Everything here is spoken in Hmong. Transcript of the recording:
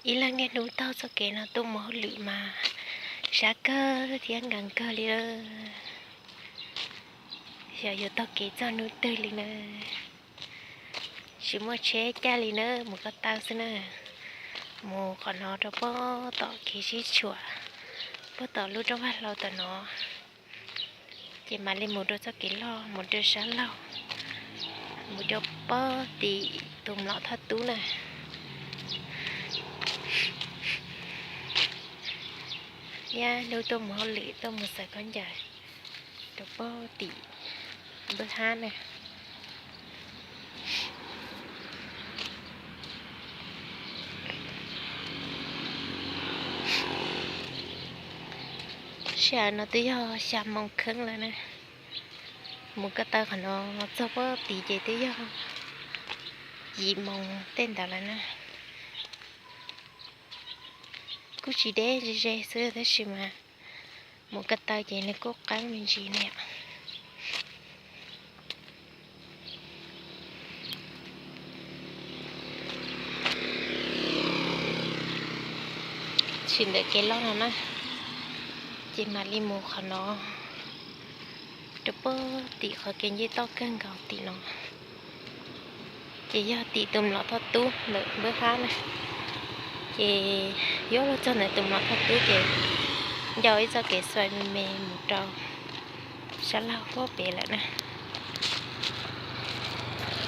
Ib leeg niaj hnub taug txoj kev no tuaj mus hauj lwm mas sab kawg thiab nkees kawg li lawm. Xyov yuav taug kev txog hnub twg li na. Tsis muaj tsheb caij li na, mus ko taw xwb na. Mus qhov no rau pem tom kev sib tshuam, pem tom lub roob vaj hlau tom no, ces mam li mus rau txoj kev loj mus rau sab laug, mus rau pem tim tus mlom Thoj Tub na. Niaj hnub tuaj mus hauj lwm tuaj mus xaws khaub ncaws rau pem tim npawg Hab na. Sij hawm no twb yog xya moos kheeb lawm na. Mus ko taw qhov no txog pem tid ces twb yog yim moos tej ntawd lawm na. Kuj tsis deb, ze ze xwb tab sis mas mus ko taw ces nws kuj qeeb me ntsis ne. Tshwm ntawm kev loj no na, ces mam li mus qhov no rau pem tim qhov kev nce toj kawg nkaus tim no. Ces yog tim tus mlom Thoj Tub ntawm npawg Hab na. Ces yuav luag txog ntawm tus mlom Thoj Tub ces ncau ib txoj kev xuas me me mus rau sab laug puag pem lawm na.